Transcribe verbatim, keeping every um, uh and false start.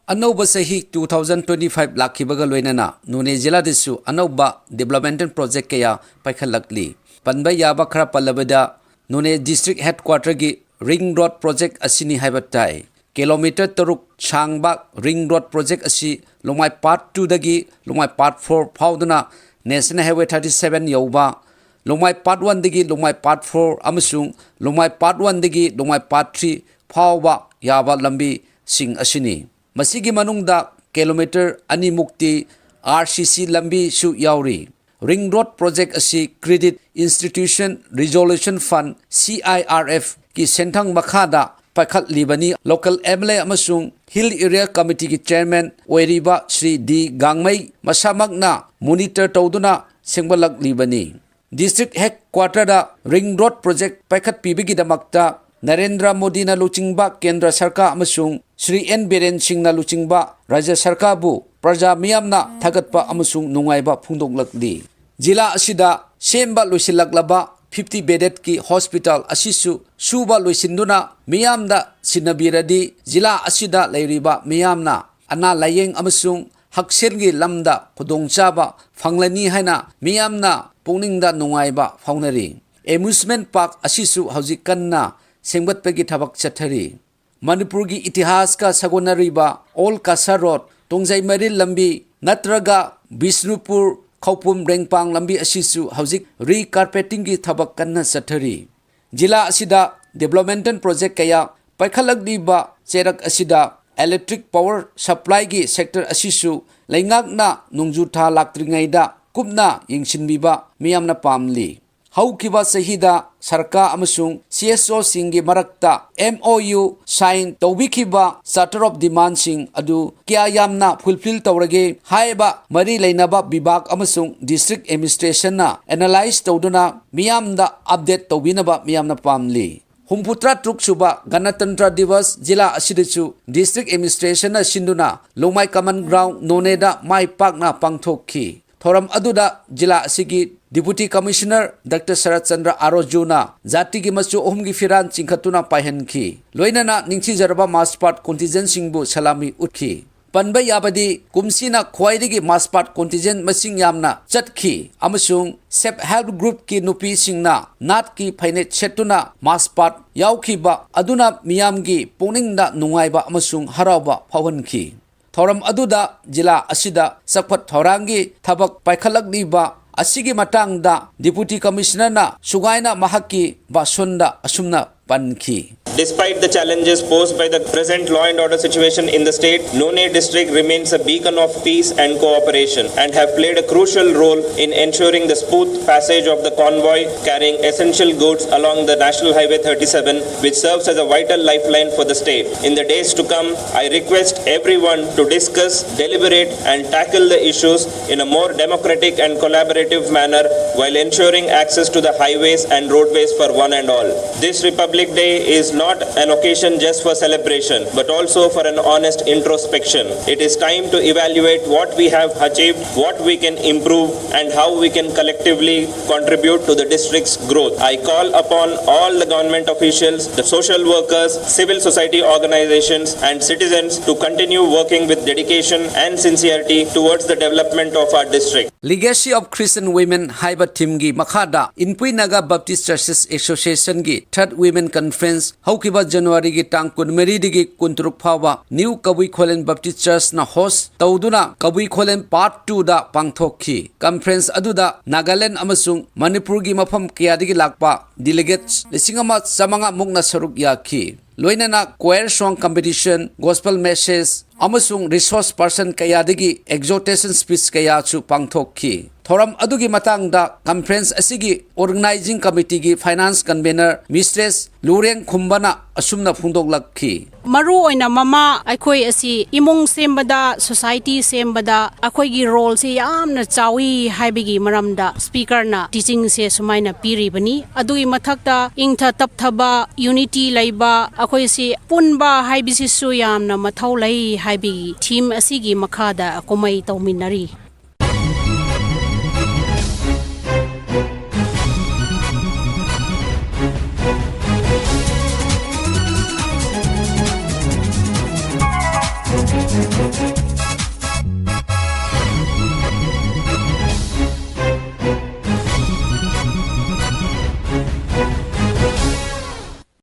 ꯑꯅꯧꯕ ꯆꯍꯤ two thousand twenty five ꯂꯥꯛꯈꯤꯕꯒ ꯂꯣꯏꯅꯅ ꯅꯣꯅꯦ ꯖꯤꯂꯥꯗꯁꯨ ꯑꯅꯧꯕ developmental project ꯀꯌꯥ ꯄꯥꯏꯈꯠꯂꯛꯂꯤ꯫ ꯄꯟꯕ ꯌꯥꯕ ꯈꯔ ꯄꯜꯂꯕꯗ, ꯅꯣꯅꯦ district headquarter ꯒꯤ ring road project ꯑꯁꯤꯅꯤ ꯍꯥꯏꯕ ꯇꯥꯏ꯫ Kilometre ꯇꯔꯨꯛ ꯁꯥꯡꯕ ring road project ꯑꯁꯤ ꯂꯣꯡꯃꯥꯏ part two ꯗꯒꯤ ꯂꯣꯡꯃꯥꯏ part four ꯐꯥꯎꯗꯨꯅ National Highway thirty seven ꯌꯧꯕ, ꯂꯣꯡꯃꯥꯏ part one ꯗꯒꯤ ꯂꯣꯡꯃꯥꯏ part four ꯑꯃꯁꯨꯡ ꯂꯣꯡꯃꯥꯏ part one ꯗꯒꯤ ꯂꯣꯡꯃꯥꯏ part three ꯐꯥꯎꯕ ꯌꯥꯕ ꯂꯝꯕꯤꯁꯤꯡ ꯑꯁꯤꯅꯤ꯫ ꯃꯁꯤꯒꯤ ꯃꯅꯨꯡꯗ kilometre ꯑꯅꯤ ꯃꯨꯛꯇꯤ R C C ꯂꯝꯕꯤꯁꯨ ꯌꯥꯎꯔꯤ꯫ Ring road project ꯑꯁꯤ Credit Institution Resolution Fund, C I R F, ꯀꯤ ꯁꯦꯟꯊꯪ ꯃꯈꯥꯗ ꯄꯥꯏꯈꯠꯂꯤꯕꯅꯤ꯫ Local M L A ꯑꯃꯁꯨꯡ Hill Area Committee ꯒꯤ chairman ꯑꯣꯏꯔꯤꯕ ꯁ꯭ꯔꯤ ꯗꯤ ꯒꯥꯡꯃꯩ ꯃꯁꯥꯃꯛꯅ monitor ꯇꯧꯗꯨꯅ ꯁꯦꯝꯒꯠꯂꯛꯂꯤꯕꯅꯤ꯫ District headquarter ꯗ ring road project ꯄꯥꯏꯈꯠꯄꯤꯕꯒꯤꯗꯃꯛꯇ ꯅꯔꯦꯟꯗ꯭ꯔ ꯃꯣꯗꯤꯅ ꯂꯨꯆꯤꯡꯕ ꯀꯦꯟꯗ꯭ꯔ ꯁꯔꯀꯥꯔ ꯑꯃꯁꯨꯡ ꯁ꯭ꯔꯤ ꯑꯦꯟ ꯕꯤꯔꯦꯟ ꯁꯤꯡꯅ ꯂꯨꯆꯤꯡꯕ ꯔꯥꯖ꯭ꯌ ꯁꯔꯀꯥꯔꯕꯨ ꯄ꯭ꯔꯖꯥ ꯃꯤꯌꯥꯝꯅ ꯊꯥꯒꯠꯄ ꯑꯃꯁꯨꯡ ꯅꯨꯡꯉꯥꯏꯕ ꯐꯣꯡꯗꯣꯛꯂꯛꯂꯤ꯫ ꯖꯤꯂꯥ ꯑꯁꯤꯗ ꯁꯦꯝꯕ ꯂꯣꯏꯁꯤꯜꯂꯛꯂꯕ fifty bedded ꯀꯤ hospital ꯑꯁꯤꯁꯨ ꯁꯨꯕ ꯂꯣꯏꯁꯤꯟꯗꯨꯅ ꯃꯤꯌꯥꯝꯗ ꯁꯤꯟꯅꯕꯤꯔꯗꯤ ꯖꯤꯂꯥ ꯑꯁꯤꯗ ꯂꯩꯔꯤꯕ ꯃꯤꯌꯥꯝꯅ ꯑꯅꯥ ꯂꯥꯌꯦꯡ ꯑꯃꯁꯨꯡ ꯍꯛꯁꯦꯜꯒꯤ ꯂꯝꯗ ꯈꯨꯗꯣꯡꯆꯥꯕ ꯐꯪꯂꯅꯤ ꯍꯥꯏꯅ ꯃꯤꯌꯥꯝꯅ ꯄꯨꯛꯅꯤꯡꯗ ꯅꯨꯡꯉꯥꯏꯕ ꯐꯥꯎꯅꯔꯤ꯫ Amusement park ꯑꯁꯤꯁꯨ ꯍꯧꯖꯤꯛ ꯀꯟꯅ ꯁꯦꯝꯒꯠꯄꯒꯤ ꯊꯕꯛ ꯆꯠꯊꯔꯤ꯫ ꯃꯅꯤꯄꯨꯔꯒꯤ ꯏꯇꯤꯍꯥꯁꯀ ꯁꯥꯒꯣꯟꯅꯔꯤꯕ Old Kasa Road, ꯇꯣꯡꯖꯩ ꯃꯔꯤꯜ ꯂꯝꯕꯤ ꯅꯠꯇ꯭ꯔꯒ ꯕꯤꯁꯅꯨꯄꯨꯔ ꯈꯧꯄꯨꯝ ꯔꯦꯡꯄꯥꯡ ꯂꯝꯕꯤ ꯑꯁꯤꯁꯨ ꯍꯧꯖꯤꯛ recarpeting ꯒꯤ ꯊꯕꯛ ꯀꯟꯅ ꯆꯠꯊꯔꯤ꯫ ꯖꯤꯂꯥ ꯑꯁꯤꯗ developmental project ꯀꯌꯥ ꯄꯥꯏꯈꯠꯂꯛꯂꯤꯕ ꯆꯩꯔꯛ ꯑꯁꯤꯗ electric power supply ꯒꯤ sector ꯑꯁꯤꯁꯨ ꯂꯩꯉꯥꯛꯅ ꯅꯣꯡꯖꯨ ꯊꯥ ꯂꯥꯛꯇ꯭ꯔꯤꯉꯩꯗ ꯀꯨꯞꯅ ꯌꯦꯡꯁꯤꯟꯕꯤꯕ ꯃꯤꯌꯥꯝꯅ ꯄꯥꯝꯂꯤ꯫ ꯍꯧꯈꯤꯕ ꯆꯍꯤꯗ ꯁꯔꯀꯥꯔ ꯑꯃꯁꯨꯡ C S O ꯁꯤꯡꯒꯤ ꯃꯔꯛꯇ M O U sign ꯇꯧꯕꯤꯈꯤꯕ Charter of Demand ꯁꯤꯡ ꯑꯗꯨ ꯀꯌꯥ ꯌꯥꯝꯅ fulfil ꯇꯧꯔꯒꯦ ꯍꯥꯏꯕ ꯃꯔꯤ ꯂꯩꯅꯕ ꯕꯤꯚꯥꯒ ꯑꯃꯁꯨꯡ district administration ꯅ analyse ꯇꯧꯗꯨꯅ ꯃꯤꯌꯥꯝꯗ update ꯇꯧꯕꯤꯅꯕ ꯃꯤꯌꯥꯝꯅ ꯄꯥꯝꯂꯤ꯫ ꯍꯨꯝꯐꯨꯇꯔꯥ ꯇꯔꯨꯛ ꯁꯨꯕ ꯒꯅꯇꯟꯇ꯭ꯔ ꯗꯤꯕꯁ ꯖꯤꯂꯥ ꯑꯁꯤꯗꯁꯨ district administration ꯅ ꯁꯤꯟꯗꯨꯅ ꯂꯣꯡꯃꯥꯏ common ground ꯅꯣꯅꯦꯗ ꯃꯥꯏ ꯄꯥꯛꯅ ꯄꯥꯡꯊꯣꯛꯈꯤ꯫ ꯊꯧꯔꯝ ꯑꯗꯨꯗ ꯖꯤꯂꯥ ꯑꯁꯤꯒꯤ Deputy Commissioner Doctor ꯁꯔꯠ ꯆꯟꯗ꯭ꯔ ꯑꯥꯔꯣꯖꯨꯅ ꯖꯥꯇꯤꯒꯤ ꯃꯆꯨ ꯑꯍꯨꯝꯒꯤ ꯐꯤꯔꯥꯟ ꯆꯤꯡꯈꯠꯇꯨꯅ ꯄꯥꯏꯍꯟꯈꯤ꯫ ꯂꯣꯏꯅꯅ ꯅꯤꯡꯊꯤꯖꯔꯕ march past contingentꯁꯤꯡꯕꯨ ꯁꯂꯥꯃꯤ ꯎꯠꯈꯤ꯫ ꯄꯟꯕ ꯌꯥꯕꯗꯤ ꯀꯨꯝꯁꯤꯅ ꯈ꯭ꯋꯥꯏꯗꯒꯤ march past contingent ꯃꯁꯤꯡ ꯌꯥꯝꯅ ꯆꯠꯈꯤ ꯑꯃꯁꯨꯡ Self Help Groupꯀꯤ ꯅꯨꯄꯤꯁꯤꯡꯅ ꯅꯥꯠꯀꯤ ꯐꯅꯦꯛ ꯁꯦꯠꯇꯨꯅ march past ꯌꯥꯎꯈꯤꯕ ꯑꯗꯨꯅ ꯃꯤꯌꯥꯝꯒꯤ ꯄꯨꯛꯅꯤꯡꯗ ꯅꯨꯡꯉꯥꯏꯕ ꯑꯃꯁꯨꯡ ꯍꯔꯥꯎꯕ ꯐꯥꯎꯍꯟꯈꯤ꯫ ꯊꯧꯔꯝ ꯑꯗꯨꯗ ꯖꯤꯂꯥ ꯑꯁꯤꯗ ꯆꯥꯎꯈꯠ ꯊꯧꯔꯥꯡꯒꯤ ꯊꯕꯛ ꯄꯥꯏꯈꯠꯂꯛꯂꯤꯕ ꯑꯁꯤꯒꯤ ꯃꯇꯥꯡꯗ Deputy Commissionerꯅ ꯁꯨꯒꯥꯏꯅ ꯃꯍꯥꯛꯀꯤ ꯚꯥꯁꯣꯟꯗ ꯑꯁꯨꯝꯅ ꯄꯟꯈꯤ꯫ Despite the challenges posed by the present law and order situation in the state, Noney district remains a beacon of peace and cooperation and have played a crucial role in ensuring the smooth passage of the convoy carrying essential goods along the National Highway thirty-seven, which serves as a vital lifeline for the state. In the days to come, I request everyone to discuss, deliberate, and tackle the issues in a more democratic and collaborative manner while ensuring access to the highways and roadways for one and all. This Republic Day is not an occasion just for celebration, but also for an honest introspection. It is time to evaluate what we have achieved, what we can improve, and how we can collectively contribute to the district's growth. I call upon all the government officials, the social workers, civil society organizations, and citizens to continue working with dedication and sincerity towards the development of our district. Legacy of Christian Women ꯍꯥꯏꯕ themeꯒꯤ ꯃꯈꯥꯗ Inpui Naga Baptist Churches Associationꯒꯤ Third Women Conference ꯍꯧꯈꯤꯕ Januaryꯒꯤ ꯇꯥꯡ ꯀꯨꯟꯃꯔꯤꯗꯒꯤ ꯀꯨꯟꯇꯔꯨꯛ ꯐꯥꯎꯕ New ꯀꯕꯨꯏ ꯈꯣꯂꯦꯟ Baptist Churchꯅ host ꯇꯧꯗꯨꯅ ꯀꯕꯨꯏ ꯈꯣꯂꯦꯟ Part twoꯗ ꯄꯥꯡꯊꯣꯛꯈꯤ꯫ Conference ꯑꯗꯨꯗ ꯅꯥꯒꯥꯂꯦꯟ ꯑꯃꯁꯨꯡ ꯃꯅꯤꯄꯨꯔꯒꯤ ꯃꯐꯝ ꯀꯌꯥꯗꯒꯤ ꯂꯥꯛꯄ delegates ꯂꯤꯁꯤꯡ ꯑꯃ ꯆꯥꯃꯉꯥ ꯃꯨꯛꯅ ꯁꯔꯨꯛ ꯌꯥꯈꯤ꯫ ꯂꯣꯏꯅꯅ choir song competition, gospel message, ꯑꯃꯁꯨꯡ resource person ꯀꯌꯥꯗꯒꯤ exhortation speech ꯀꯌꯥꯁꯨ ꯄꯥꯡꯊꯣꯛꯈꯤ꯫ ꯊꯧꯔꯝ ꯑꯗꯨꯒꯤ ꯃꯇꯥꯡꯗ conference ꯑꯁꯤꯒꯤ organizing committeeꯒꯤ finance convener Mistress ꯂꯨꯔꯦꯡ ꯈꯨꯝꯕꯅ ꯑꯁꯨꯝꯅ ꯐꯣꯡꯗꯣꯛꯂꯛꯈꯤ꯫ ꯃꯔꯨ ꯑꯣꯏꯅ ꯃꯃꯥ ꯑꯩꯈꯣꯏ ꯑꯁꯤ ꯏꯃꯨꯡ ꯁꯦꯝꯕꯗ, society ꯁꯦꯝꯕꯗ ꯑꯩꯈꯣꯏꯒꯤ roleꯁꯤ ꯌꯥꯝꯅ ꯆꯥꯎꯏ ꯍꯥꯏꯕꯒꯤ ꯃꯔꯝꯗ speakerꯅ teachingꯁꯦ ꯁꯨꯃꯥꯏꯅ ꯄꯤꯔꯤꯕꯅꯤ꯫ ꯑꯗꯨꯒꯤ ꯃꯊꯛꯇ ꯏꯪꯊ ꯇꯞꯊꯕ, unity ꯂꯩꯕ, ꯑꯩꯈꯣꯏꯁꯤ ꯄꯨꯟꯕ ꯍꯥꯏꯕꯁꯤꯁꯨ ꯌꯥꯝꯅ ꯃꯊꯧ ꯂꯩ ꯍꯥꯏꯕꯒꯤ theme ꯑꯁꯤꯒꯤ ꯃꯈꯥꯗ ꯀꯨꯝꯍꯩ ꯇꯧꯃꯤꯟꯅꯔꯤ꯫